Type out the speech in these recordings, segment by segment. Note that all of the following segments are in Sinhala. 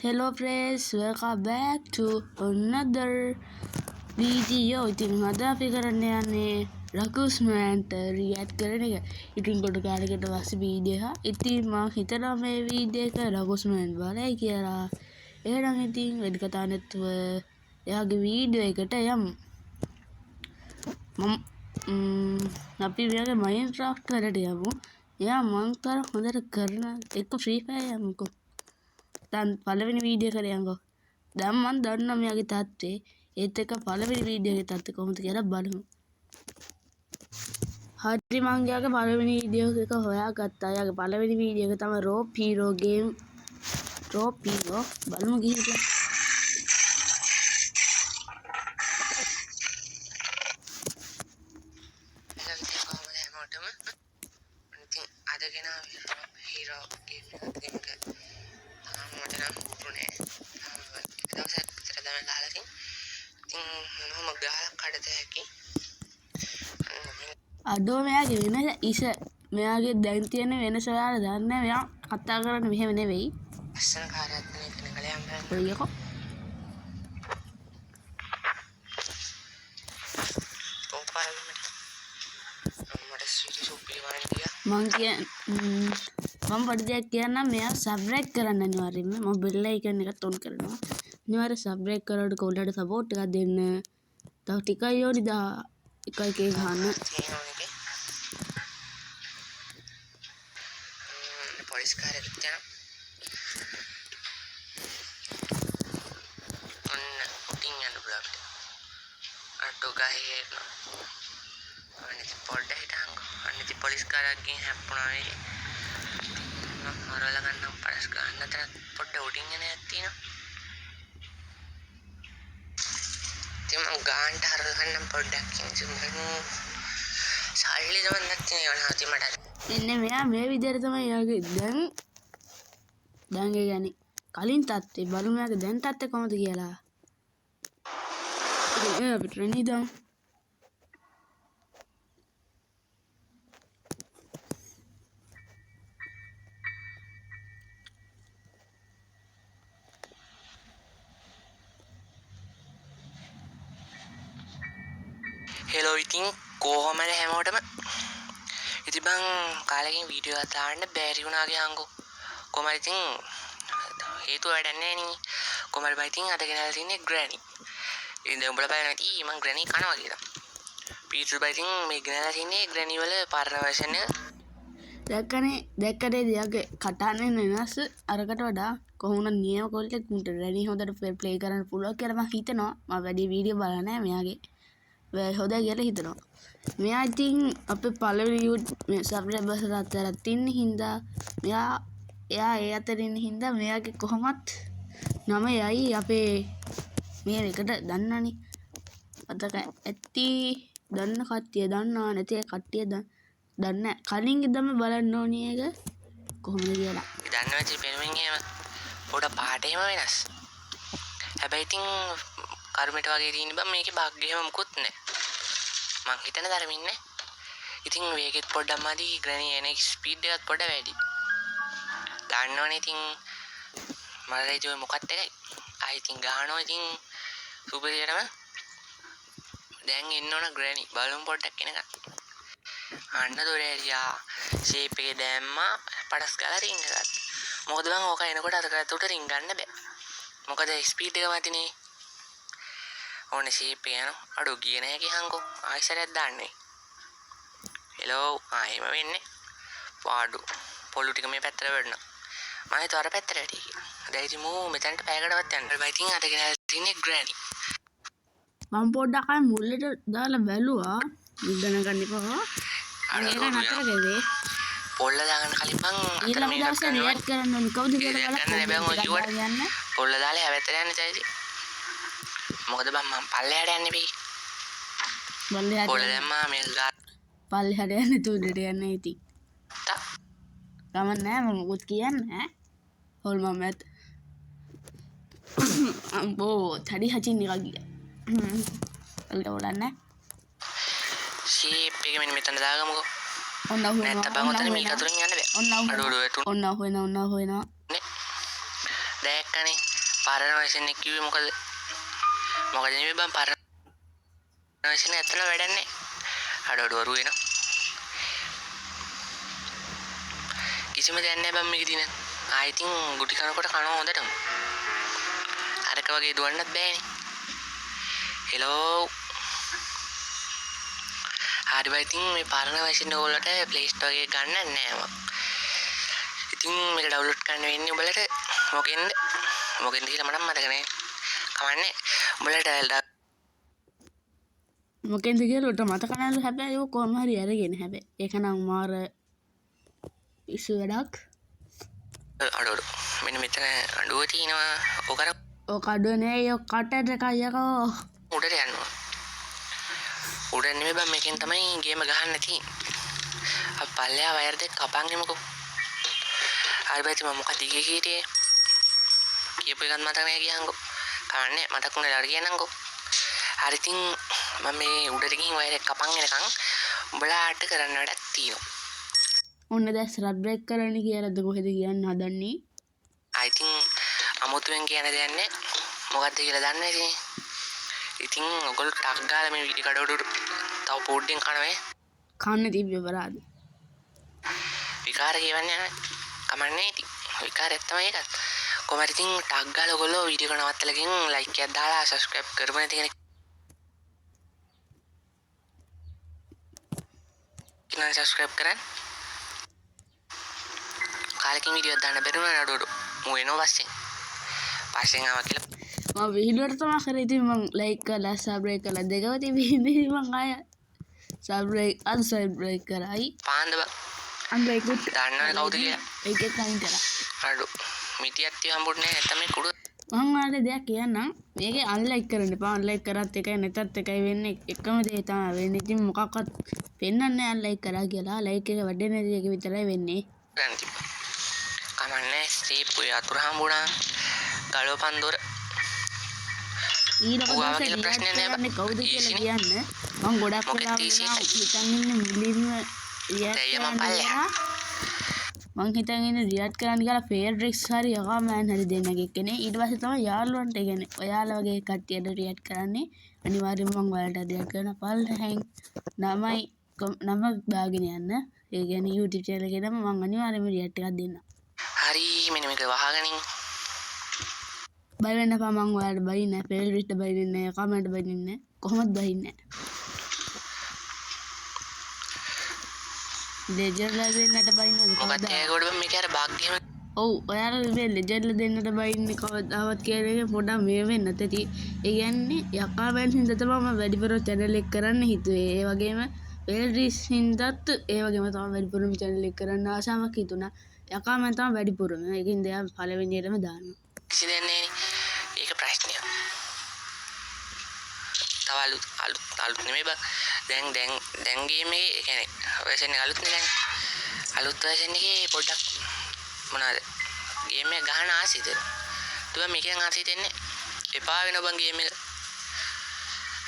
Hello friends, welcome back to another video. ඉතින් අද අපි කරන්න යන්නේ රකුස්මෑන්ට රියැක්ට් කරන එක. ඉතින් ගොඩ කාලෙකට පස්සේ වීඩියෝ එක. ඉතින් මං හිතනවා මේ වීඩියෝ එක රකුස්මෑන් බලයි කියලා. එහෙනම් ඉතින් වැඩි කතා නැතුව එයාගේ වීඩියෝ එකට යමු. මම අපි මෙයාගේ මයින්ක්‍රාෆ්ට් වලට යමු. එයා මං තරම් හොඳට කරන එක්ක ෆ්‍රී ෆයර් යමුකෝ. දැන් පළවෙනි වීඩියෝ කරේ යන්කෝ. දැන් මං දන්නවා මෙයාගේ තත්ත්වේ. ඒත් එක්ක පළවෙනි වීඩියෝ එකේ තත්ත්වය කොහොමද කියලා බලමු. හරි, මං එයාගේ පළවෙනි වීඩියෝ එක හොයාගත්තා. එයාගේ පළවෙනි වීඩියෝ එක තමයි rope hero game. Rope hero බලමු ගිහිල්ලා. හෙලෝ, ඉතින් කොහොමද හැමෝටම? ඉතින් අද ගෙනාවේ රොක් හීරෝ ගේම් එකක්. ඉතින් මේක තාම මට නම් හුරු නෑ. තාම එක දවසක් විතර තමයි ගහලා තියෙන්නේ. ඉතින් මොනවම ගහලා කඩත හැකි. අඩෝ, මෙයාගේ වෙනස ඉස මෙයාගේ දැන් තියෙන වෙනස ඔයාලා දන්නේ නැහැ. මෙයා කතා කරන්නේ මෙහෙම නෙවෙයි. ලස්සන කාර්යයක් තියෙන එක නගලා යන්න බලන්න. ඔයකෝ. ඕක පාරක් මට මට සිරි සුපිරි වරන් ගියා. මං කිය මම පොඩි දෙයක් කියන්නම්. මෙයා සබ්ස්ක්‍රයිබ් කරන්න අනිවාර්යෙන්ම. මම බෙල් අයිකන් එකත් ඔන් කරනවා. අනිවාර්යෙන් සබ්ස්ක්‍රයිබ් කරලා කොල්ලට සපෝට් එකක් දෙන්න. තව ටිකයි ඕනි දා එකයි කේ ගහන්න. තියෙනවා මේකේ. පොලිස් කාර් එකක් යනවා. ඔන්න උඩින් යන්න පුළුවන් අපිට. අඩෝ, ගහේ එනවා. අන්න ඉතින් පොඩ්ඩක් හිටහන්කෝ. අන්න ඉතින් පොලිස් කාර් එකක් ගෙන් හැප්පුණා මේකේ. ඉතින් මම හරවලා ගන්නම් පරස් ගන්න අතර පොඩ්ඩ උඩින් යන එකක් තියෙනවා. ඉතින් මං ගාන්ට හරවලා ගන්නම් පොඩ්ඩක්. ඉතින් මං සල්ලි තමයි නැත්තේ නේ වනා ඉතින් මට. එන්නේ මෙයා මේ විදිහට තමයි එයාගේ දැන් දැන් ඒ කියන්නේ කලින් තත්ත්වේ. බලමු එයාගේ දැන් තත්ත්වය කොහොමද කියලා. ඉතින් ඒ අපිට රෙනි දාමු. හෙලෝ, ඉතින් කොහොමද හැමෝටම? ඉතින් බං කාලෙකින් වීඩියෝ එකක් දාන්න බැරි වුණා කියන්කෝ. කොහමද ඉතින් හේතුව වැඩක් නෑ නේ. කොහමද බං ඉතින් අද ගෙනල්ලා තින්නේ ග්‍රැනි. ඉතින් දැන් උඹලා බලනවා ඉතින් මං ග්‍රැනි කනවා කියලා. පීටර් බං ඉතින් මේ ගෙනල්ලා තින්නේ ග්‍රැනි වල පරණ වර්ෂන් එක. දැක්කනේ දැක්කනේ එයාගේ කටහඬ වෙනස් අරකට වඩා. කොහොම වුණත් නියම කොල්ලෙක්. උන්ට රැනි හොඳට ප්ලේ කරන්න පුළුවන් කියලා මං හිතනවා. මම වැඩි වීඩියෝ බලලා නෑ මෙයාගේ. හොඳයි කියලා හිතනවා. මෙයා ඉතින් අපේ පළවෙනි මේ සබ්ස්ක්‍රයිබර්ස් අතරත් ඉන්න හින්දා මෙයා එයා ඒ අතර ඉන්න හින්දා මෙයාගේ කොහොමත් නම යයි අපේ මේ එකට. දන්නනේ මතක ඇති. දන්න කට්ටිය දන්නවා, නැති කට්ටිය දන්නේ නැහැ. කලින් ඉඳන්ම බලන්න ඕනි ඒක කොහොමද කියලා. ඉතින් දන්නවා ඉතින් පෙනුමින් එහෙම පොඩ පාට එහෙම වෙනස්. හැබැයි ඉතින් කරුමෙට වගේ තියෙන බං මේකේ බග් එහෙම මුකුත් නෑ. මං හිතන තරමින් නෑ. ඉතින් වේගෙත් පොඩ්ඩක් මදි. ග්‍රැනි එන ස්පීඩ් එකත් පොඩ වැඩි. දන්නවනේ ඉතින් මට ඉතින් ඔය මොකක්ද එකයි. ආයි ඉතින් ගහනවා ඉතින් සුපිරියටම. දැන් එන්න ඕන ග්‍රැනි. බලමු පොඩ්ඩක් එනකන්. අන්න දොර ඇරියා. ෂේප් එකේ දැම්මා. පටස් ගාලා රින්ග ගත්තා. මොකද බං ඕක එනකොට අර කරත් උඩ රින්ග ගන්න බෑ. මොකද ස්පීඩ් එක මදිනේ. ඕනේ ෂේප් එක යනවා. අඩෝ, ගියේ නෑ කියහන්කෝ. ආයි සැරයක් දාන්න වෙයි. හෙලෝ, ආ එහෙම වෙන්නේ. පාඩු. පොළු ටික මේ පැත්තට වැටුණා. මම හිතුවා අර පැත්තට වැටේ කියලා. දැන් ඉතින් මූ මෙතනට පැයකටවත් යන්න. බයි ඉතින් අද ගෙනල්ලා තින්නේ ග්‍රැනි. මම පොඩ්ඩක් ආයෙ මුල්ලට දාලා බැලුවා. ඉගෙන ගන්න එපා. අර ඒක දොර නතර යනවා. කරේ. පොල්ල දාගන්න කලින් බං අතන ඊළඟ මේකක් දවසේ ගන්න ඕනේ. රියැක්ට් කරන්න ඕනි කවුද කියලා රියැක්ට් බලලා කරන්න බෑ කමෙන්ට් ඔය එකක් කිව්වට. දාලා යන්න. පොල්ල දාලා එහා පැත්තට යන්න ඉතින්. මොකද බං මං පල්ලෙහාට යන්න බෑ. පල්ලෙහාට පොල්ල යන්න. දැම්මා මේක ගත්තා. පල්ලෙහාට යන්න තුඩට යන්න ඉතින්. ගමන් නෑ, මම මොකුත් කියන්නේ නෑ. හොල් මම ඇත්. අම්බෝ, තඩි හචින් එකක් ගියා. වලට ඕලන්නේ. ෂේප් එක මෙන්න මෙතන දාගමුකෝ. ඔන්න අහු වෙනවා. නැත්තම් බං ඔන්න ඔතන අහු මේක වෙනවා. අතුරින් යන්න බෑ. ඔන්න අහු අඩෝ වෙනවා. අඩෝ වැටුනේ. ඔන්න අහු වෙනවා. ඔන්න අහු වෙනවා. දැක්කනේ පරණ වර්ෂන් එක කිව්වේ මොකද? මොකද නෙමෙයි බං පරණ වර්ෂන් එක ඇත්තටම වැඩක් නෑ. අඩ අඩ වරු වෙනවා. කිසිම දෙයක් නෑ බං මේකේ තියෙන. ආ ඉතින් ගුටි කනකොට කනවා හොඳටම. අරක වගේ දුවන්නත් බෑනේ. හෙලෝ හරි බයි ඉතින් මේ පරණ වර්ෂන් ඔයගොල්ලන්ට Play Store එකේ ගන්න නෑ මං. ඉතින් මේක ඩවුන්ලෝඩ් කරන්න වෙන්නේ උඹලට මොකෙන්ද? මොකෙන්ද කියලා මටත් මතක නෑ. කමන්නේ උඹලට මොකෙන්ද කියලා උට මතක නෑලු. හැබැයි ඒක කොහොම හරි අරගෙන හැබැයි ඒක නම් මාර පිස්සු වැඩක්. අඩෝ අඩෝ මෙන්න මෙතන අඩුව තියෙනවා. ඔක අර ඔක අඩුව නෑ ඔය කටට එකයි යකෝ. උඩට යනවා. උඩ නෙමෙයි බං මේකෙන් තමයි ගේම ගහන්න තියෙන්නේ. අපි පල්ලෙහා වයර් දෙක කපන් එමුකෝ. හරි බයි ඉතින් මම මොකක්ද කිය හිටියේ? කියපු එකත් මතක නෑ කියන්කෝ. කමන්නේ මතක් වුණා ඊළඟට කියන්නම්කෝ. හරි ඉතින් මම මේ උඩට ගිහින් වයර් එක කපන් එනකන් උඹලාට කරන්න වැඩක් තියෙනවා. ඔන්න දැන් ස්ලට් බ්‍රේක් කරන්න කියලාද කොහෙද කියන්න හදන්නේ? ආ ඉතින් අමුතුවෙන් කියන දෙයක් නෑ. මොකද්ද කියලා දන්නේ ඉතින්. ඉතින් ඔයගොල්ලෝ ටක් ගාලා මේ වීඩියෝ කඩ උඩ තව පොඩ්ඩෙන් කනවා ඈ. කන්න තිබ්බේ අපරාධ. විකාර කියවන්නේ නෑ. කමන්නේ ඉතින්. විකාරයක් තමයි ඒකත්. කොහොම හරි ඉතින් ටක් ගාලා ඔයගොල්ලෝ වීඩියෝ එක නවත්තලා ගිහින් ලයික් එකක් දාලා සබ්ස්ක්‍රයිබ් කරපු නැති කෙනෙක් නම් සබ්ස්ක්‍රයිබ් කරන්න. කාලෙකින් වීඩියෝ එකක් දාන්න බැරි වුණා නඩ උඩ. මූ එනවා පස්සෙන්. පස්සෙන් ආවා කියලා මම විහිළුවට තමයි කරේ. ඉතින් මං ලයික් කරලා සබ්ස්ක්‍රයිබ් කරලා දෙකම තිබින්නේ. මං ආය සබ්ස්ක්‍රයිබ් අන්සබ්ස්ක්‍රයිබ් කරයි. පාන්ද බං. අන්ලයික් උත් දන්නවනේ කවුද කියලා. ඒක එක්ක අයින් කරා. අඩු මිටියක් තිය හම්බුනේ නෑ. නැත්තම් මේ කුඩු මං ඔයාලට දෙයක් කියන්නම්. මේකේ අන්ලයික් කරන්න එපා. අන්ලයික් කරත් එකයි නැතත් එකයි වෙන්නේ. එකම දේ තමයි වෙන්නේ. ඉතින් මොකක්වත් පෙන්වන්නේ නෑ අන්ලයික් කරා කියලා. ලයික් එක වැඩේ නැති එක විතරයි වෙන්නේ. ගන්න තිබ්බා. කමන්නේ සීප් ඔය අතුරු හම්බුණා. ගලවපන් දොර. ඊළඟ ඌ ආවා දවසේ කියලා රියැක්ට් ප්‍රශ්නයක් නෑ බං. කරන්නේ කවුද කියලා ඊසිනේ. කියන්න. මං ගොඩක් මොකෙත් වෙලාවට ඊසි නම් එකයි. හිතන් ඉන්නේ මුලින්ම රියැක්ට් දැන් මං කරන්න පල්ලෙහා. කියලා. මං හිතන් ඉන්නේ රියැක්ට් කරන්න කියලා ෆේඩ්රික්ස් හරි යකාමෑන් හරි දෙන්නගේ එක්කනේ. ඊට පස්සේ තමයි යාළුවන්ට ඒ කියන්නේ ඔයාලා වගේ කට්ටියට රියැක්ට් කරන්නේ. අනිවාර්යයෙන්ම මං ඔයාලට රියැක්ට් කරන පල්ලෙහෙන් නමයි නම දාගෙන යන්න. ඒ කියන්නේ YouTube channel එකේ නම මං අනිවාර්යයෙන්ම රියැක්ට් එකක් දෙන්නම්. හරි මෙන්න මේක වහගනින්. බය වෙන්න එපා මං ඔයාලට බයින්නේ නෑ. ෆේඩ්රික්ස්ට බයින්නේ නෑ, යකාමෑන්ට බයින්නේ නෑ. කොහොමද බයින්නේ නෑ. ලෙජන්ඩ්ලා දෙන්නට බයින්නවද මොකක්ද කවදා? ඒකට බං මේක අර බග් එහෙම ඔව් ඔයාලා මේ ලෙජන්ඩ්ලා දෙන්නට බයින්නේ කවදාවත් කියන එක පොඩක් මේ වෙන්නත් ඇති. ඒ කියන්නේ යකාමෑන් හින්දා තමයි මම වැඩිපුර චැනල් එක කරන්න හිතුවේ. ඒ වගේම ෆේඩ්රික්ස් හින්දාත් ඒ වගේම තමයි වැඩිපුරම චැනල් එක කරන්න ආසාවක් හිතුණා. යකාමෑන් තමයි වැඩිපුරම. ඒකින් එයා පළවෙනියටම දානවා. කිසි දෙයක් නෑනේ. ඒක ප්‍රශ්නයක්. තව අලුත් අලුත් අලුත් නෙමෙයි බං. දැන් දැන් දැන් ගේම් එකේ ඒ කියන්නේ වර්ෂන් එක අලුත් නේ දැන්. අලුත් වර්ෂන් එකේ පොඩ්ඩක් මොනවාද ගේම් එක ගහන ආසි හිතෙනවා. තුවා මේකෙන් ආසි හිතෙන්නේ එපා වෙනවා බං ගේම් එක.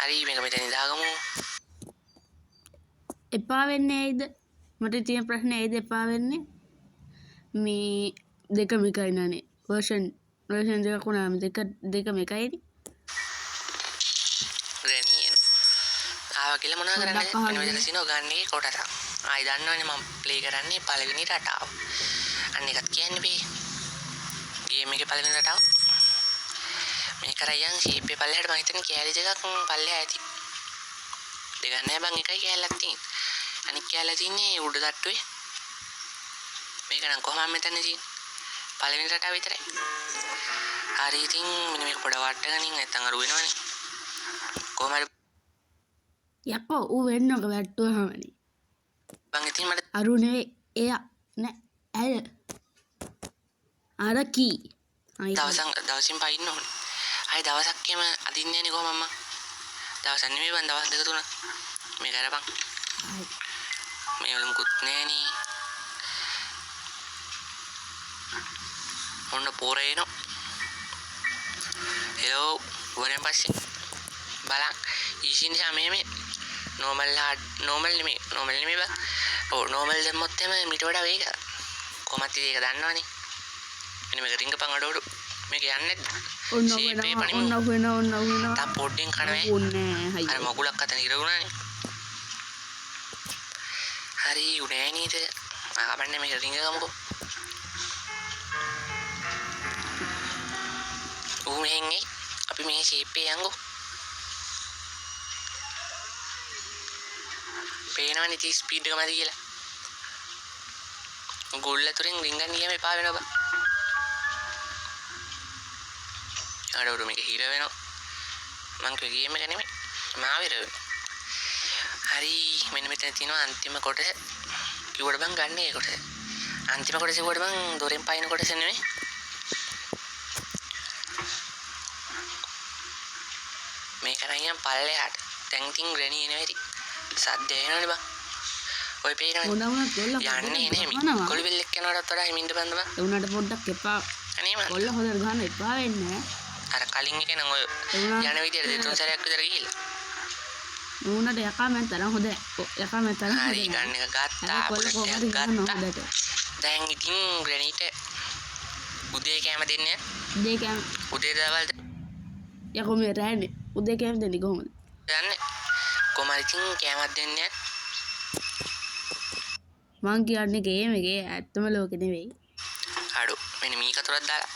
හරි මේක මෙතන දාගමු. එපා වෙන්නේ ඇයිද? මට තියෙන ප්‍රශ්නේ ඇයිද එපා වෙන්නේ? මේ දෙකම එකයි නනේ. වර්ෂන් දෙකක් වුණාම දෙකම එකයිනේ. ග්‍රැනි එන. ආවා කියලා මොනවා කරන්නද? පොඩ්ඩක් අහන්න. මෙන්න මෙතන සිනෝ ගන්න එකේ කොටසක්. ආයි දන්නවනේ මම ප්ලේ කරන්නේ පළවෙනි රටාව. අන්න එකත් කියන්න බෑ. ගේම් එකේ පළවෙනි රටාව. මේක අරන් යන් ෂේප් එකේ පල්ලෙහාට මං හිතන්නේ කෑලි දෙකක් පල්ලෙහා ඇති. දෙකක් නෑ බං එකයි කෑල්ලක් තියෙන්නේ. අනික් කෑල්ල තියෙන්නේ උඩ තට්ටුවේ. මේක නම් කොහොමද මෙතන තියෙන්නේ? පළවෙනි රටාව විතරයි. හරි ඉතින් මෙන්න මේක පොඩ වට්ටගනින් නැත්තම් අරු වෙනවනේ. කොහොම හරි යකෝ ඌ වෙන්නක වැට්ටුවහමනේ. බං ඉතින් මට අරු නෙවෙයි එයා නෑ ඇය. අර කී. දවසින් පයින්න ඕනේ. ආයි දවසක් එහෙම අදින්නේ නෑනේ කොහොම මම. දවසක් නෙමෙයි බං දවස් දෙක තුනක්. මේක අරපන්. මේ වල මුකුත් නෑනේ. ඔන්න පොර එනවා. හෙලෝ වරෙන් පස්සේ බලන් ඊසි නිසා මේ නෝමල් හાર્ඩ් නෝමල් නෙමෙයි නෝමල් නෙමෙයි බං. ඔව් නෝමල් දැම්මොත් එහෙම මීට වඩා වේග. කොහොමත් ඉතින් ඒක දන්නවනේ. මෙන්න මේක රිංගපන් අඩ අඩු. මේක යන්නේ නැද්ද? ඔන්න ෂේප් එක වෙනවා, පනිමු. ඔන්න වෙනවා, ඔන්න වෙනවා. තා පොඩ්ඩෙන් කනවා. ඕනේ අර හයිය. මගුලක් අතන ඉර වුණානේ. හරි උනේ නේද? ආ කමන්නේ, මේක රිංග ගමුකෝ. ඌ මෙහෙන් එයි. අපි මෙහෙ ෂේප් එකේ යන්කෝ. පේනවනේ ඉතින් ස්පීඩ් එක මදි කියලා. ගෝල් ඇතුලෙන් රිංගන්න ගියාම එපා වෙනවා බං. අර උඩ මේක හිර වෙනවා. මං කිව්වේ ගේම් එක නෙමෙයි. මාව හිර වෙනවා. හරි, මෙන්න මෙතන තියෙනවා අන්තිම කොටස. කිව්වට බං ගන්න ඒ කොටස. අන්තිම කොටස කිව්වට බං දොරෙන් පයින් කොටස නෙමෙයි. මේක නම් යන් පල්ලෙහාට. දැන් ඉතින් ග්‍රැනි එනවා ඇති. සද්ද එනවනේ බං. ඔය පේනවනේ. මොන වුණත් කොල්ල යන්නේ හොඳට නෙමෙයි. ගහනවා. කොළු බෙල්ලෙක් යනවටත් වඩා හිමින්ද බන්ද බං. ඒ වුණාට පොඩ්ඩක් එපා. අනේ මං. කොල්ල හොඳට ගහන්න එපා වෙන්නේ. අර කලින් එක නම් ඔය ඒ වුණාට යන විදියට දෙතුන් සැරයක් විතර ගිහිල්ලා. ඒ වුණාට යකා මං තරම් හොඳ නෑ. යකා මං තරම් හොඳ හරි, නෑ. ගන් එක ගත්තා, හැබැයි කොල්ල බුලට් කොහොමද එකක් ගහනවා ගත්තා. හොඳට. දැන් ඉතින් ග්‍රැනීට උදේ කෑම දෙන්නේ. උදේ කෑම උදේ දවල්ද යකෝ මේ රෑනේ. උදේ කෑම දෙන්නේ කොහොමද? දන්නේ. කොහොම හරි ඉතින් කෑමක් දෙන්නේ. මං කියන්නේ ගේම් එකේ, ඇත්තම ලෝකෙ නෙවෙයි. අඩෝ, මෙන්න මී කතුරක් දාලා.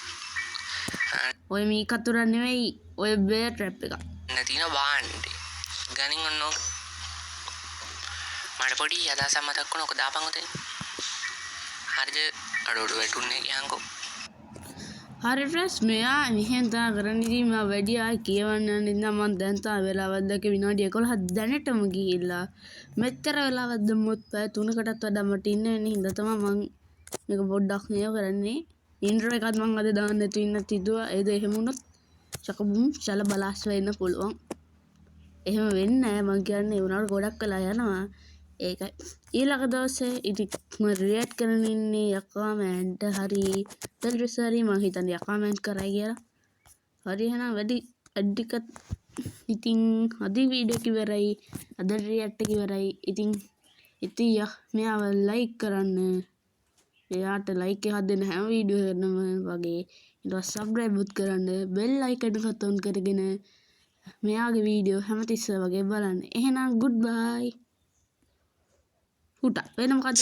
ඔය මී කතුරක් නෙවෙයි, ඔය බෙයා ට්‍රැප් එක. අන්න තියෙන භාණ්ඩේ. ගනින් ඔන්න ඕක. මට පොඩි අදහසක් මතක් වුණා, ඔක දාපන් ඔතනින්. හරිද? අඩෝ අඩෝ වැටුන්නේ කියන්කෝ. හරි ෆ්‍රෙන්ඩ්ස්, මෙයා මෙහෙන් තමයි කරන්නේ. ඉතින් මම වැඩි ආයි කියවන්න යන්නේ නැහැ. මං දැන් තමයි වෙලාවක් දැක්කේ විනාඩි 11ක් දැනටම ගිහිල්ලා. මෙච්චර වෙලාවක් දැම්මොත් පැය 3කටත් වඩා මට ඉන්න වෙන හින්දා තමයි මං මේක පොඩ්ඩක් මේව කරන්නේ. ඉන්ට්‍රෝ එකත් මං අද දාන්න නැතුව ඉන්නත් හිතුවා. ඒද එහෙම වුණොත් චකබුම් චල බලාස් වෙන්න පුළුවන්. එහෙම වෙන්නේ නෑ මං කියන්නේ. ඒ වුණාට ගොඩක් වෙලා යනවා. ඒකයි. ඊළඟ දවසේ ඉතින් මම රියැක්ට් කරන් ඉන්නේ යකා මෑන්ට හරි ටෙල්රිස් හරි. මං හිතන්නේ යකා මෑන් කරයි කියලා. හරි, එහෙනම් වැඩි ටිකත් ඉතින් අද වීඩියෝ එක ඉවරයි. අද රියැක්ට් එක ඉවරයි. ඉතින් ඉතින් මෙයාව ලයික් කරන්න. එයාට ලයික් එකක් දෙන්න හැම වීඩියෝ එකකටම වගේ. ඊට පස්සේ සබ්ස්ක්‍රයිබ් උත් කරන්න. බෙල් අයිකන් එකත් ඔන් කරගෙන මෙයාගේ වීඩියෝ හැමතිස්සෙම වගේ බලන්න. එහෙනම් ගුඩ් බයි. හුටා වෙන මොකද්ද?